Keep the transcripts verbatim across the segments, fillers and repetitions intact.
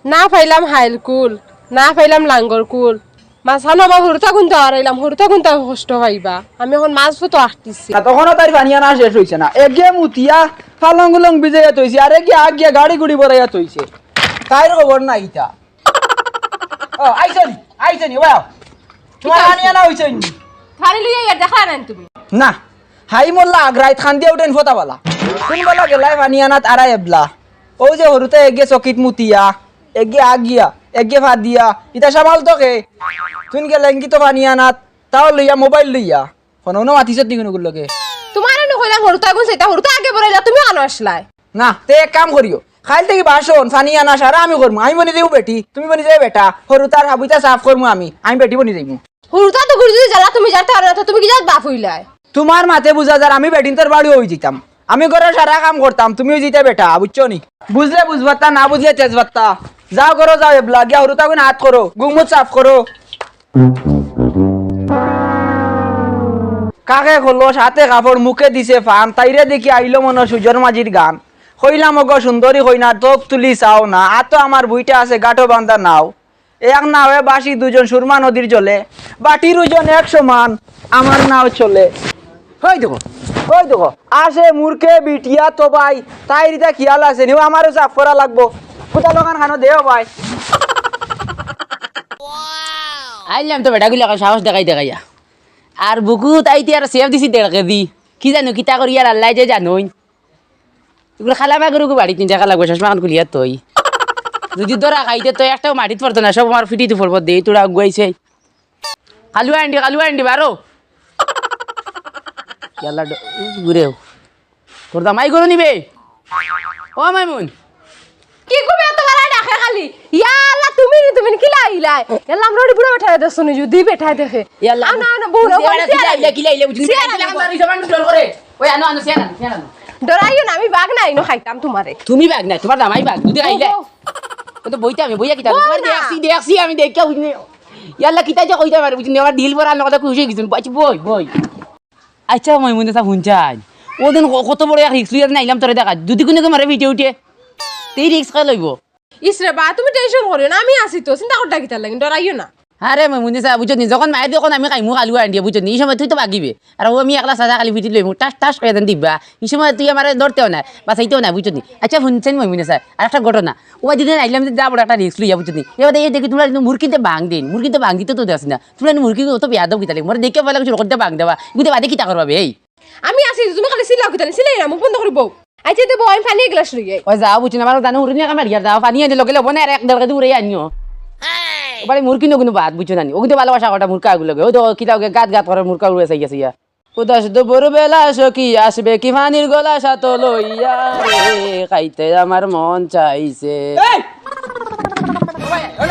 না পাইলাম হাইল কুল, না পাইলাম লাঙ্গর কুল। মাছ খানো আমার হুরুতা গুনতে হারাইলাম, হুরুতা গুনতে কষ্ট পাইবা। আমি অখন মাছ ফুতো আঁকতেছি। আর তখনও তাইর পানি আনা শেষ অইছে না। এগে মুতিয়া ফালং উলং ভিজাইয়া থইছে, আর এগে আগ গিয়া গাড়ি গুড়ি ভরাইয়া থইছে। তাইর খবর নাই ইতা। ও, আইছো নি, আইছো নি, ওয়াও। তোমার পানি আনা অইছে নি? পানি লইয়া ইয়ার দেখা নাই তুমি? না, হাই মোল্লা আগ রাইত খান দিয়া উঠেন ফোতা বালা। কোন বালা গেলাই পানি আনাত আরাই এবলা। ও যে হুরুতা এগে চকিত মুতিয়া, এগে আগ গিয়া, এগে ফাদিয়া, ইতা সামাল তো কে? তুই গেলেন কি তো পানি আনাত, তাও লইয়া মোবাইল লইয়া। ফোনো না মাতিছত নি কুনুগুর লগে? তোমারে নু কইলাম হুরুতা গুন সেটা হুরুতা আগে বড়াইলা, তুমি আনো আসলায়। না, তে এক কাম করিও, কাইল থাকি বাসন, পানি আনা সারা আমি করমু। আমি বনি যাইমু বেটি, তুমি বনি যাইবে বেটা। হুরুতার হাবুইতা সাফ করমু আমি, আমি বেটি বনি যাইমু। হুরুতা তো গুরু যদি জ্বালা তুমি জানতে পারো না, তো তুমি কি জাত বাপ হইলায়? তোমার মাতে বুঝা যার আমি বেটিন্তর বাড়ি অই যিতাম। আমি ঘরর সারা কাম করতাম, তুমি অই যিতায় বেটা, বুঝছো নি? বুঝলে বুঝবাত্তা, না বুঝলে তেজবাত্তা। যাও ঘরো যাও, এবলা গিয়া হুরুতা গুন আত করো, গুমুত সাফ করো। কাকে কলস, হাতে কাপড়, মুখে দিছে পান, তাইরে দেখি আইলো মনো সুজন মাঝির গান। কইলাম, ওগো সুন্দরী কইনা, চোখ তুলি চাও না, আতো আমার বুইটা আছে গাঁঠো বান্ধা নাও। এক নাওয়ে ভাসি দুজন সুরমা নদীর জলে, বাটির ওজন এক সমান, আমার নাও চলে। ওই দেখো, ওই দেখো, আসে মুরকে বিটিয়া তো ভাই, তাইর ইতা খিয়াল আছে নি? ও আমারও সাফ করা লাগবো। কোথা লোকান খানো দেও ভাই। আইলাম তো বেটাগুলা সাহস দেখাই দেখাইয়া। আর বুকুত আইতে আর সেফ দিছি দেড় কেজি। কি জানো কিতা করি আর আল্লায় যে জানইন। এগুলো খালা মাগুরুগু বাড়িত নিয়ে দেখা লাগবো, চশমা খান খুলিয়া তই। যদি ধরা খাইতে তো একটাও মাটিত পড়তো না, সব আমার ফিটিতে পড়বো। দেই তোরা আগুয়াইছে। কালুয়া আন্ডি, কালুয়া আন্ডি, বারো। ইয়াল্লা ড-, ঘুরেও। তোর দামাই গরু নিবে? ও মাইমুন। কি করবে এত বেলা ডাকে খালি? ইয়া আল্লাহ, তুমি নি, তুমি নি, কিলা আইলায়? ইয়াল্লা, আমরা ওটি বুড়া বেটায় দেখছো নি, যদি বেটায় দেখে। ইয়াল্লা, আনো, আনো, বউ, তুই বউ, এবারে কিলা আইলে, কিলা আইলে, বুঝলি? চেয়ার আনতে আনো। আমার এই সামান জল করে। ওই আনো, আনো, চেয়ার আনো, চেয়ার আনো। ডরাইও না, আমি বাঘ না, ইনো খাইতাম তোমারে। তুমি বাঘ না, তোমার দামাই বাঘ, দুধে খাইলে। বউ, বউ। ও তো বইতে আমি, বইয়া কিতা? বউ তোমার না। দেখছি, দেখছি, আমি দেখিয়া বুঝিনি। ইয়াল্লা, কিতা যে কইতে পারে, বুঝিনি, আমার ঢিল ভরা, আমি কথা খুশি হয়ে গেছি। বই, বই, বই। আচ্ছা, মাইমুনে সাব হুনছাইন। ওদিন ক-, কত বড় এক রিস্ক লইয়া আইলাম তোরে দেখা। যদি কোনো কেউ মারে ভিডিও উঠে, তেই রিস্ক কে লইব? ইস রে বা, তুমি টেনশন করিও না, আমি আছি তো, চিন্তা করতে কিতার লাগি, ডরাইও না। আরে মাইমুনে সাব, বুঝছো নি, যখন মায়ের যখন আমি খাইমু কালুয়া আন্ডিয়া, বুঝছো নি, এই সময় তুই তো বাগিবে। আর ও আমি একলা সাদা খালি ফিটিল লইমু, টাস টাস করে দেন দিবা। এই সময় তুই আমারে ধরতেও না, বাঁচাইতেও না, বুঝছো নি। আচ্ছা, হুনছাইন মাইমুনে সাব, আর একটা ঘটনা। ও যেদিন আইলাম যে যা বড় একটা রিস্ক লইয়া, বুঝছো নি। এবার এই দেখি তোমরা কিন্তু মুরগিতে ভাং দিন, মুরগিতে ভাং দিতে তো দেস না। তোমরা মুরগি অত বেয়াদব কিতা লাগে? মোরে দেখে ভয় লাগে, শুরু করতে ভাং দেওয়া। এগুলো বাদে কিতা করবা বে, এই? আমি আছি, তুমি খালি চিল্লাও কিতা, চিল্লাই না, মুখ বন্ধ করি বউ। আচ্ছা, দেবো, আমি পানি এক গ্লাস লই আই। ওই যাও, বুঝছি না, আমার জানো হুরুনি আমার ইয়ার যাও, পানি আনি লগে লবো না, আর এক দেড় কেজি উড়াই আনিও। বাড়ি মুরগি নগুনো বাদ, বুঝছো না নি? ও কিন্তু ভালোবাসা কটা মুরগা আগুলো লগে। ওই তো কিতা ওকে গাত গাত করে মুরগা উড়ে চাই গেছে ইয়া। উদাস দুপুর বেলা সখী আসবে কি পানির গলা সাত লইয়া রে, খাইতে আমার মন চাইছে। এই! ওই, ওই, ওই।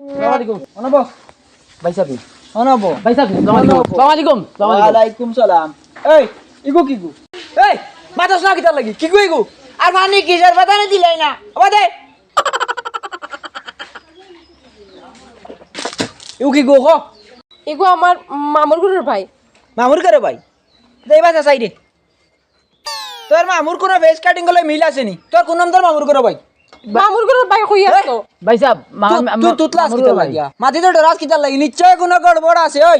আসসালামু আলাইকুম। অনব। ভাই সাহেব। অনব। ভাই সাহেব, আসসালামু আলাইকুম। অনব। আসসালামু আলাইকুম। আসসালামু আলাইকুম। ওয়ালাইকুম সালাম। এই, ইগু কিগু? এই, মাতাস না কিতার লাগি? কিগু ইগু? আর পানি কিসের বাতানে দিলাই না? আবার দে। ইগু কিগু ক? ইগু আমার মামুর ঘরর ভাই। মামুর ঘরর ভাই? দে, এই বাসা সাইডে। তোর মামুর কোনো ফেস কাটিং গুলো মিল আছে নি? তোর কোন নাম তোর মামুর ঘরর ভাই? মামুর ঘরর ভাই কই আছো? ভাই সাহেব, মা-, তু-, মা-, তুই তুতলাস মামুর কিতার ভাই। লাগিয়া? মাতি তো ডরাস কিতার লাগি? নিশ্চয় কোনো গড়বড় আছে। ওই,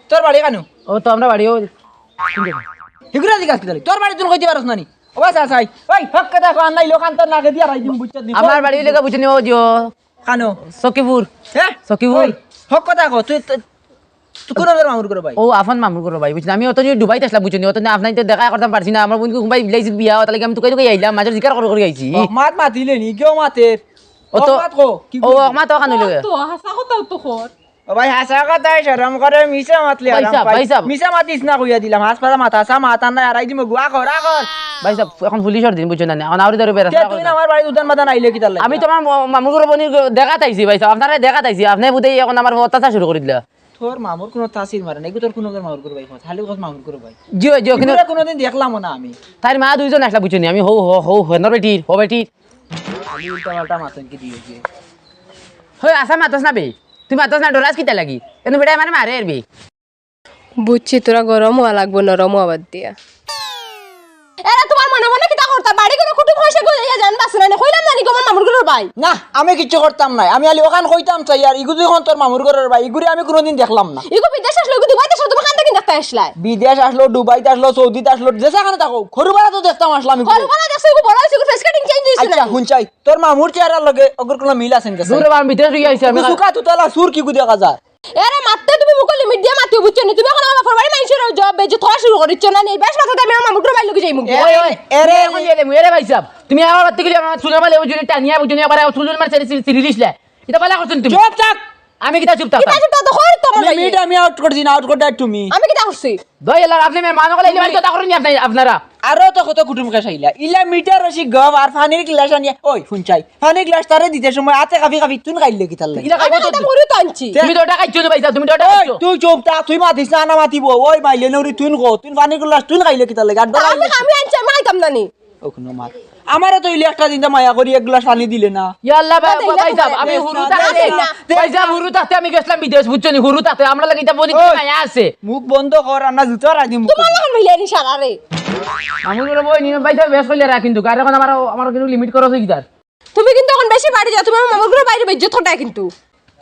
তোর বাড়ি কানো? ও তো আমরা বাড়ি ওই। হিগুরা দিগাস কিতার লাগি? তোর বাড়ি তুই কইতে পারস না নি? ও বাস আসাই। ওই, হক কথা কো, আন্নাই লোক আন্তর নাকে দিয়া রাই দিম, বুঝছত নি? আমার বাড়ি লেগা বুঝনি ও জিও। কানো? সখীপুর। হ্যাঁ? সখীপুর। ওই, হক কথা কো, তুই তো তুই কোন আমার মামুর ঘরর ভাই? ও, আফন মামুর ঘরর ভাই, বুঝছেন? আমি অত যে ডুবাইত আসলাম, বুঝছেন? অত না আপনার তো দেখা করতাম পারছি না। আমার বন্ধু ভাই বিলাইছিল বিয়া, তাহলে আমি তুকাই তুকাই আইলাম, মাঝে জিকার করে করে আইছি। ও, মাত মাতিলে নি, কেউ মাতের? ও তো, ও, মাত কো, কি ও, করবি? মাত ওখানে লগে। তো হাসা কথা তো কর। ও ভাই, হাসা কথায় শরম করে, মিছা মাতলে ভাই আরাম সাহেব, পাই। ভাই সাহেব। মিছা মাতিস না কইয়া দিলাম, হাস পাতা মাত, হাসা মাত, আর না, আড়াই দিমু, গুয়া কর, আ কর। ভাই সাহেব, এখন পুলিশর দিন, বুঝছেন না? অনাউরি ধরে বেড়াস তে না তুই কইরা। না আমার বাড়িত উদান মাদান আইলে কিতার লাগি? আমি তোমার ম-, মামুর ঘরর বনি দেখাত আইছি, ভাই সাহেব, আপনারে দেখাত আইছি, আপনি বুঝে এখন আমার অত্যাচার শুরু করে দিলা। তোর মামুর কোনো তাসির মারে না, এগু তোর কোনো মামুর ঘরর ভাই, খালি কস মামুর ঘরর ভাই। জি, জি, কিন্তু এগুলা কোনোদিন দেখলাম না আমি। তার মা দুইজন আসলা, বুঝছো নি? আমি হো, হো, হো, হেনর বেটির, হো বেটির। আমি উল্টা পাল্টা মাতন কি দিয়ে যে। হই, আসা মাতস না বে। তুই মাতস না, ডরাস কিতা লাগি? এনে বেটায় মানে মারে আর বে। বুঝছি, তোরা গরম হওয়া লাগবো, নরম হওয়া বাদ দিয়া। এরা তোমার মনে মনে কিতা করতা? বাড়ি ঘর কুটুম কইছে গো, ইয়া জান বাসনা নে, কইলাম না নি গো, আমার মামুর ঘরর ভাই। না, আমি কিচ্ছু করতাম নায়। আমি খালি অখান কইতাম চাই, আর ইগু যখন তোর মামুর ঘরর ভাই, ইগুরে আমি কুনুদিন দেখলাম না। ইগু বিদেশ আছলো, ইগু দুবাইত আছলো, তুমি কান থাকি দেখতায় আছলায়? বিদেশ আছলো, দুবাইত আছলো, সৌদিত আছলো, যে যেখানো থাকো, ঘরু বাড়া তো দেখতাম আছলাম ইগুরে। ঘরু বাড়া দেখছো, ইগু বড় অইছে, ইগু face cutting change অইছে না। আচ্ছা, হুন চাই, তোর মামুর চেহারার লগে অগুর কুনু মিল আছে নি? দূর বাবা, আমি বিদেশ অইয়া আইছি, আমি ইগু সুকা তুতালা সুর কিগু দেখা যায়। এরে মাততে তুমি মুখো limit দিয়া মাতিও, বুঝছো নি? তুমি অখন আমার বাপর বাড়ি মাইনষর জবাব বেজ্জত করা শুরু করিছো না নি? বেশ মাথাত আমি আমার মামুর ঘরর ভাইর লগে যাইমু গি। এরে, ওই, ওই, এরে, এরে, এখন দিয়ে দেবো, এরে ভাই সাহেব, তুমি আমার বাড়িত গেলে আমার চুল আমার লেবু জুড়ি টানিয়া বুঝছো নি, আবার চুল চুল মারছে ছিঁড়ি দিছলে। ইটা বালা করছো নি তুমি? চুপ থাক। আমি কিতা চুপ থাকতাম? কিতা চুপ থাকতাম? কই রে? Limit আমি out করছি না, out করতায় তুমি। আমি কিতা করছি? দই এলার আপনি মেহমান অকল আইলে বাড়ি কথা করুন নি আপনি, আপনারা। আরো তো কত কুটুম কাছ আইলা। ইলা মিটার রশি গফ আর পানির গ্লাস আনিয়া, ওই, হুন চাই। পানির গ্লাস তারে দিতে সময় আতে কাঁপি কাঁপি তুইন খাইলে কিতার লাগি? ইলা খাইবো তো। আমি তো মুড়ি তো আনছি। তুমি তো ওটা খাইছো না ভাই সাহেব, তুমি তো ওটা ওই, খাইছো। তুই চুপ থাক, তুই মাতিস না, না মাতিবো। ওই মাইলে নউরি তুইন খো, তুইন পানির গ্লাস তুইন খাইলে কিতার লাগি? আর আমি, ডরাইলে আমি আনছি, আমি খাইতাম না নি। ও কুনো মাত। আমারে তো ইলে একটা দিন তো মায়া করি এক গ্লাস পানি দিলে না। ইয়া আল্লাহ, ভাই, না, ভাই, না, ভাই সাহেব, না, আমি না, হুরু না, থাকতে, না, না। ভাই সাহেব, হুরু থাকতে আমি গেছিলাম বিদেশ, বুঝছো নি? হুরু থাকতে আমরা লাগি ইটা বলি ওই, মায়া আছে। মুখ বন্ধ কর, আর না জুতা রাখি মুখ। তোমার লাখান মিলে নি সারা রে। আমি বলবো, ওই নিয়ম ভাই সাহেব, বেশ কইলে রাখ কিন্তু, আর এখন আমার, আমার কিন্তু limit করা অইছে কিতার। তুমি কিন্তু অখন বেশি বাড়ি যাও, তুমি আমার মামুর ঘরর ভাইরে বেজ্জত করতায় কিন্তু।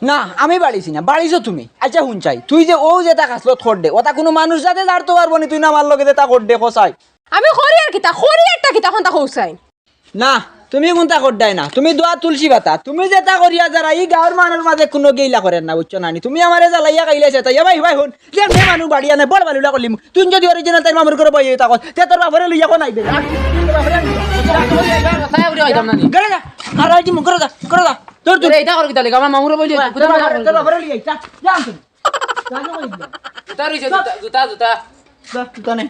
না, আমি বাড়িছি না, বাড়িছো তুমি। আচ্ছা, হুন চাই, তুই যে ও যেতা খাসলত কররে, ওতা কুনু মানুষ জাতে জানতো পারবো নি, তুই না আমার লগে যেতা কররে, কসাই। আমি করি আর কিতা, করি একটা কিতা, অখন তা কও চাই। না, তুমি কুনতা কররায় না, তুমি দোয়া তুলসী পাতা, তুমি যেতা করিয়া যারা ই গাঁওর মানুর মাঝে কুনু গেইলা করের না, বুঝছো না নি? তুমি আমারে জ্বালাইয়া খাইলে সেটা, ইয়া ভাই, ভাই, হুন, যে মেয়ে মানুষ বাড়িয়া নাই, বড় বালুলা করলিমু। তুই যদি original তাইর মামুর ঘরর বই থাকো, তে তোর বাপরে লইয়া কোন আইবে? তাই উঠে হইতাম না নি। ঘরে যা, আর আইছি মুখ, ঘরে যা, ঘরে যা। তোর, তোর। এরে, ইটা কর কিতা লাগি? আমার মামুরে বলি, তোর কোথায় বাপরে, তোর বাপরে লইয়া আই, যা, যা আনতে। যা, যা, যা। জুতা রইছে, জুতা, জুতা, জুতা। যা, জুতা নে।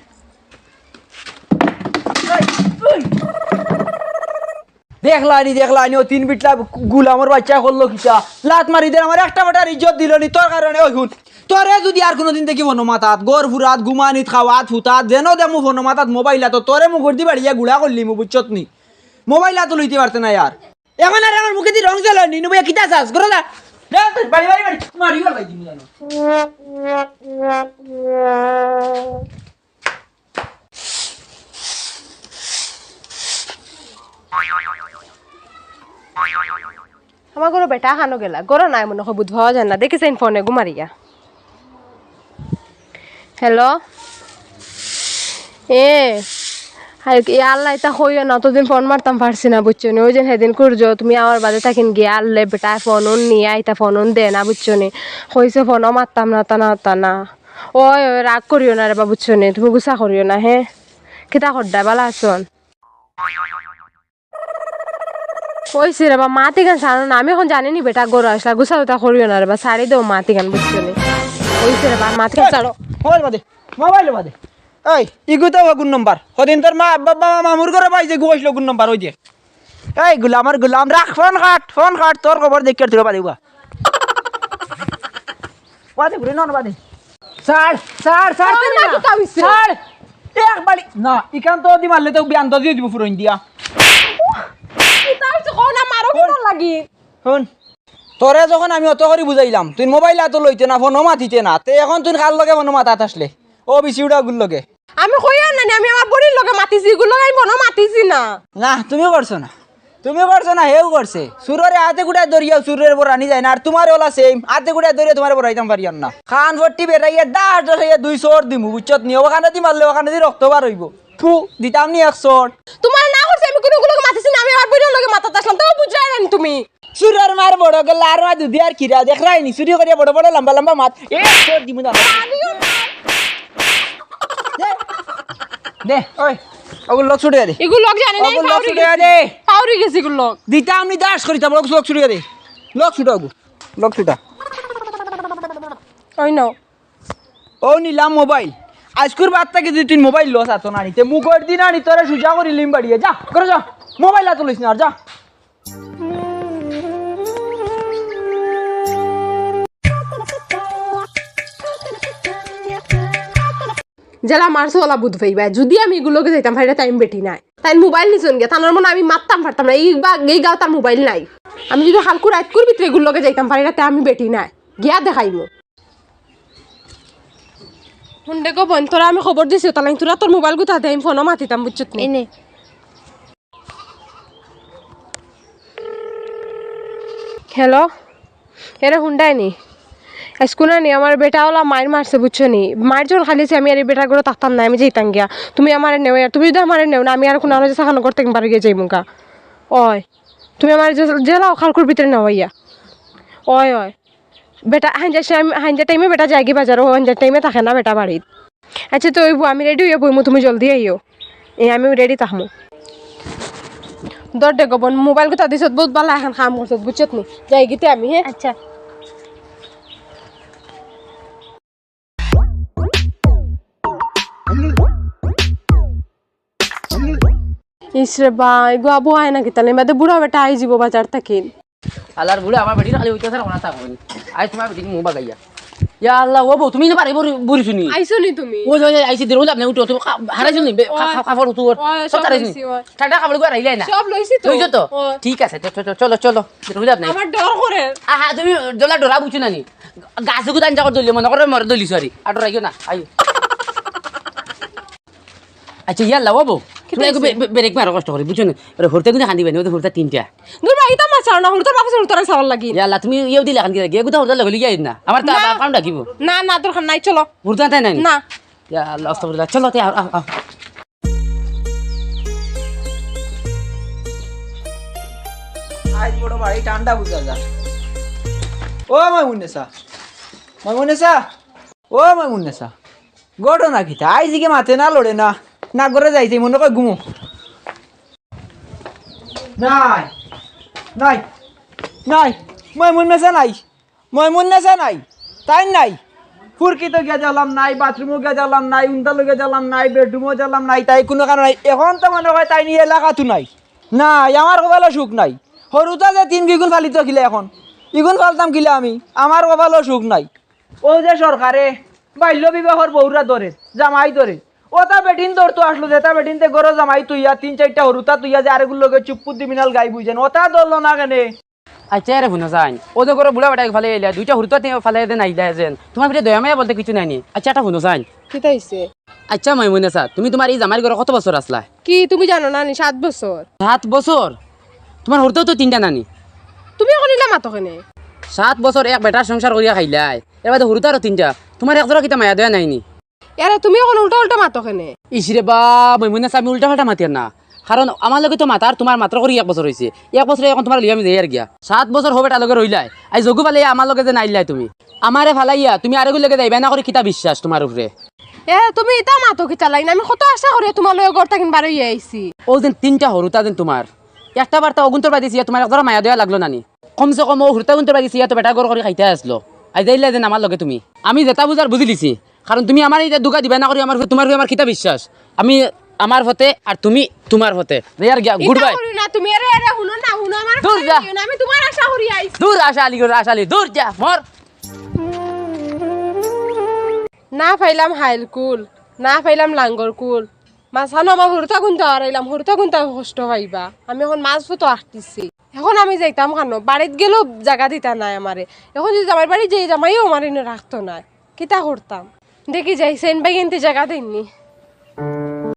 এই, এই। দেখলায়নি, দেখলায়নি, ও তিন বিটলা গুলামর বাইচ্চা করলো কিতা? লাত মারি দের, আমার একটা বেটার ইজ্জত দিলো নি তোর কারণে। ওই হুন, তোরে যুদি আর কুনুদিন দেখি ফোনো মাতাত, ঘর ফুরাত, ঘুমানিত, খাওয়াত, হুতাত, যেন দেমু ফোনো মাতাত, মোবাইল আতো, তোরে মুখর দি বাড়িয়া গুড়া করলিমু, বুঝছত নি? মোবাইল আতো লইতে পারতে না আর। এখন আর আমার মুখে দি রং জ্বালানি, নু ভাইয়া কিতা চাস? ঘরে যা। যা, বাড়ি, বাড়ি, বাড়ি। মারি গেল ভাই, দিন জানো। আমার ঘরো বেটা কানো গেলা, ঘরো নাই মনে হয়, বুধ পাওয়া যায় না, দেখি চাইন ফোনে ঘুমারিয়া। হ্যালো, এ, হায়, এ আল্লাহ, ইতা কইও না, অতদিন ফোন মারতাম পারছি না, বুঝছো নি? ওই যে সেদিন কুরজো, তুমি আমার বাদে থাকিন গিয়া আল্লে বেটায় ফোন উন নিয়া, ইতা ফোন উন দে না, বুঝছো নি? কইছে ফোনও মারতাম না, তা না, তা না। ওই, ওই, রাগ করিও না রে বা, বুঝছো নি? তুমি গুসা করিও না, হে? কিতা করডা, বালা আছন? ওই সে রে বা, মাতিগান ছাড়ো না, আমি এখন জানি নি বেটা গরু আসলা, গুসা উতা করিও না রে বা, ছাড়ি দেও মাতিগান, বুঝছো নি? ওই সে রে বা, মাতিগান ছাড়ো। মোবাইল বাদে, মোবাইল বাদে। এই, ইগু তো অগুর নম্বর। হদিন তোর মা, বাবা, মামুর ঘরো পাই যে গু আসলো অগুর নম্বর, ওই যে। এই গুলাম, আমার গুলাম, রাখ, ফোন কাট, ফোন কাট, তোর খবর দেখি আর তুই বাদে উবা। বাদে ঘুরে নন বাদে। ছাড়, ছাড়, ছাড়, তুমি না। কিতা হইছে? ছাড়। এক বাড়ি। না, ইখান তো দি মারলে তো বিয়ান তো দিয়ে দিব ফুরন দিয়া। কিতা হইছে? কও না, মারো কোন লাগি? হুন, তোরে যখন আমি অত করি বুঝাইলাম, তুই মোবাইল আতো লইতে না, ফোনও মাতিতে না, তে এখন তুই কার লগে ফোনও মাতাত আসলে? ও বিসি উড়া গুর লগে। আমি কইয়ার না নি, আমি আমার বড়ির লগে মাতিছি, ইগুর লগে আমি ফোনও মাতিছি না। না, তুমি করছো না। তুমি করছো না, হেউ করছে। চুররে আতে গুটায় ধরিয়াও চুররে বরানি যায় না, আর তুমারে ওলা same, আতে গুটায় ধরিয়া তুমারে বরাইতাম পারিয়ার না। কান ফট্টি বেটাইয়া ডাস ডাস হইয়া দুই চড় দিমু, বুঝছত নি? অখানে দি মারলে অখানে দি রক্ত বার অইবো। থু, দিতাম নি এক চড়। তুমারে না করছি, আমি কুনু লগে মাতিছি না, আমি আমার বড়ির লগে মাতাত আসলাম, তাও বুঝরায় না নি তুমি। চুরর মার বড় গলা আর মা দুধি আর কিরা দেখরায় নি, চুরি করিয়া বড় বড় লম্বা লম্বা মাত। এ, চড় দিমু না। দে, দে, ওই, অগুর লগ ছুটিয়া দে। ইগুর লগ জানি না, অগুর লগ পাউরি ছুটিয়া গেছি। দে। পাউরি গেছি ইগুর লগ। দিতা আমি দাস করি, তারপর অগুর লগ ছুটিয়া দে। লগ ছুটা অগু, লগ ছুটা। ওই নাও। ও নিলাম মোবাইল। আইজকুর বাদ থাকি যুদি তুই মোবাইল লস আতো না নিতে, মুখর দিন আনি তোরে সুজা করিলিম বাড়িয়ে। যা, ঘরো যা। মোবাইল আতো লইস না আর, যা। যেলা মারছো ওলা বুধ পাইবা। যুদি আমি ইগুর লগে যাইতাম পারি না, তাইন বেটি নায়। তাইন মোবাইল নিছইন গিয়া, তানর মনো আমি মাততাম পারতাম না। এই বা-, এই গাঁও তার মোবাইল নাই। আমি যুদি কালকু রাইতকুর ভিতরে ইগুর লগে যাইতাম পারি না, তে আমি বেটি নায়। গিয়া দেখাইমু। হুন দে গো বইন, তোরা আমি খবর দিছি, তাহলে তোরা তোর মোবাইল গুতা দে, আমি ফোনও মাতিতাম, বুঝছত নি? এই নে। হ্যালো, এরে হুনরায়নি? আইজকু না নি আমার বেটা অলা মাইর মারছে, বুঝছো নি? মাইর যখন খাইলিছি, আমি আর ই বেটার ঘরো থাকতাম নায়, আমি যাইতাম গিয়া। তুমি আমারে নেও, আর তুমি যদি আমারে নেও না, আমি আর কুনু আনো যে সাখানো করতে পারি গিয়া যাইমুগা। অয়, তুমি আমারে যে-, যেলা অখালকুর ভিতরে নেওয়াইয়া। অয়, অয়। বেটা হাইঞ্জা সে-, হাইঞ্জা টাইমে বেটা যায়গি বাজারো, হাইঞ্জা টাইমে থাকে না বেটা বাড়িত। আচ্ছা, তে অইবো, আমি রেডি অইয়া বইমু, তুমি জলদি আইও। এ, আমি রেডি থাকমু। ধর দে গো বইন, মোবাইল গুতা দিছত, বউত ভালা এখান কাম করছত, বুঝছত নি? যাইগি তে আমি, হে? আচ্ছা। ইস রে বা, ইগু আবু আয় না কিতা নি, বাদে বুড়া বেটা আইযিবো বাজার থাকি। আল্লার বুড়া, আমার বেটির খালি অইতাছে না, অনা থাকইন। আইজ তুমার বেটির মুখ বাগাইয়া। ইয়া আল্লা, ও বউ, তুমি না বাড়ি বরি-, বরিছো নি? আইছো নি তুমি? ওই, ওই, ওই, আইছি, দেরি অইলো আপনে, উঠো, তুমি কা-, হারাইছো নি? বে-, কা-, ওই, কা-, কাপড় উঠো, ওই, সব সব হারাইছো নি? লইছি, ওই। ঠান্ডা কাপড় গুয়া রাইলাই না? সব লইছি তো। লইছো তো? ওই। ঠিক আছে, চ-, চ-, চ-, চলো, চলো, দেরি অইলো আপনে। আমার ডর করে। আহা, তুমি ডলা ডরা বুঝছো না নি? গাছে কুদান যাওয়ার দলিলে মনে করে মরে দলিছো আরি। আর ডরাইও না, আইও। আচ্ছা, ইয়াল্লা, ও বউ, কিতা তুমি একটু অইছে? বে-, বে-, ব্রেক মারো কষ্ট করি, বুঝছো না? আরে, হুরুতা কিন্তু খান্দি বাইনি, ওদের হুরুতা তিনটা। দূর বা, ইতা মাছ চাও না, হুরুতার বাপে হুরুতারে চাওয়ার লাগি। ইয়াল্লা, তুমি ইয়েও দিলে খান্দি লাগে, এগুতা হুরুতা লগে লইয়া আইন না। আমার তো না। বাপ কামটা কিবো? না, না, দরকার নাই, চলো। হুরুতা তাই নাই? না। ইয়াল্লা, আস্তাগফিরুল্লাহ। চলো, তে আও, আও, আও। আইজ বড় ভারি ঠান্ডা বুঝা যায়। ও মাইমুন্নেসা, মাইমুন্নেসা। ও মাইমুন্নেসা, ঘটনা কিতা? আইজ ইগে মাতে না, লড়ে না, না ঘরে যাইতে মনে কয় ঘুমো। নাই, নাই, নাই, মাইমুন্নেসা নাই, মাইমুন্নেসা নাই, তাই নাই। ফুরকিত গিয়া দেখলাম নাই, বাথরুমো গিয়া দেখলাম নাই, উন্দালো গিয়া দেখলাম নাই, বেডরুমো দেখলাম নাই, তাই কুনু কানো নাই। এখন তো মনে কয় তাইন ই এলাকাত নাই। নাই, আমার কপালো সুখ নাই। হুরুতা যে তিন ইগুন ফালিত কিলা এখন, ইগুন ফালতাম কিলা আমি, আমার কপালো সুখ নাই। অউ যে সরকারে বাল্য বিবাহর বউরা ধরে, জামাই ধরে। অতা বেটিন ধরতো আছলো, যেতা বেটিন্তে ঘরো জামাই থইয়া, তিন চাইরটা হুরুতা থইয়া যে আরেকগুর লগে চুপ্পুত দি মিনাল গাইব অইযাইন। অতা ধরলো না কেনে? আচ্ছা, এরে হুনো চাইন, অউ যে ঘরো বুড়া বেটাইন ফালাই আইলা, দুইটা হুরুতা তি-, ফালাই দে নাইলা যেন। তুমার ভিতরে দয়া মায়া বলতে কিছু নাই নি? আচ্ছা, এটা হুনো চাইন। কিতা অইছে? আচ্ছা, মাইমুন্নেসা, তুমি তুমার ই জামাইর ঘরো কত বছর আছলা? কি, তুমি জানো না নি? সাত বছর। সাত বছর? তুমার হুরুতাও তো তিনটা নানি। তুমি অখন ইলা মাতো কেনে? সাত বছর এক বেটার সংসার করিয়া খাইলায়, এর বাদে হুরুতারও তিনটা। তুমার এক জরা কিতা মায়া দয়া নাই নি? ইয়ারে, তুমি অখন উল্টা উল্টা মাতো কেনে? ইস রে বা, মাইমুন্নেসা, আমি উল্টা পাল্টা মাতিয়ার না। কারণ আমার লগে তো মাতার তুমার মাত্র করি এক বছর অইছে। এক বছরে অখন তুমারে লইয়া আমি যাইয়ার গিয়া। সাত বছর হউ বেটার লগে রইলায়। আইজ অগু ফালাইয়া আমার লগে যে নাইলায় তুমি। আমারে ফালাইয়া তুমি আরেকগুর লগে যাইবায় না করি কিতা বিশ্বাস তুমার উপরে? এ, তুমি ইতা মাতো কিতার লাগি? আমি কত আশা করিয়া তুমার লগে ঘর থাকি বার অইয়া আইছি। অউ যেন তিনটা হুরুতা যেন তুমার। একটা বার্তা অগুন্তর বাদে ছিয়া তুমার এক জরা মায়া দয়া লাগলো না নি? কমসে কম অউ হুরুতা অগুন্তর বাদে ছিয়া তো বেটার ঘর করি খাইতায় আছলো। আইজ আইলায় যেন আমার লগে তুমি। আমি যেতা বুঝার বুঝিলিছি। কারণ তুমি আমারে ইতা ধুকা দিবায় না করি আমার, তুমার উপরে আমার কিতা বিশ্বাস? আমি আমার পথে আর তুমি তুমার পথে। যাইয়ার গিয়া, ইতা গুড বাই। করিও না তুমি, এরে, এরে, হুনো না, হুনো, আমার দূর কথা যা। কইও না, আমি তুমার আশা করি আইছি। দূর আশা আলি, আশা আলি, দূর যা, মর। না পাইলাম হাইল কুল, না পাইলাম লাঙ্গর কুল। মাঝখানো আমার হুরুতা গুনতা হারাইলাম, হুরুতা গুনতা কষ্ট পাইবা। আমি অখন মাঝ পথো আটকিছি। অখন আমি যাইতাম কানো? বাড়িত গেলেও জাগা দিতা নায় আমারে। অখন যদি জামাইর বাড়ি যাই, জামাইও আমারে ইনো রাখতো নায়। কিতা করতাম? দেখি যাই, সেন ভাই এনতে জাগা দেইন নি।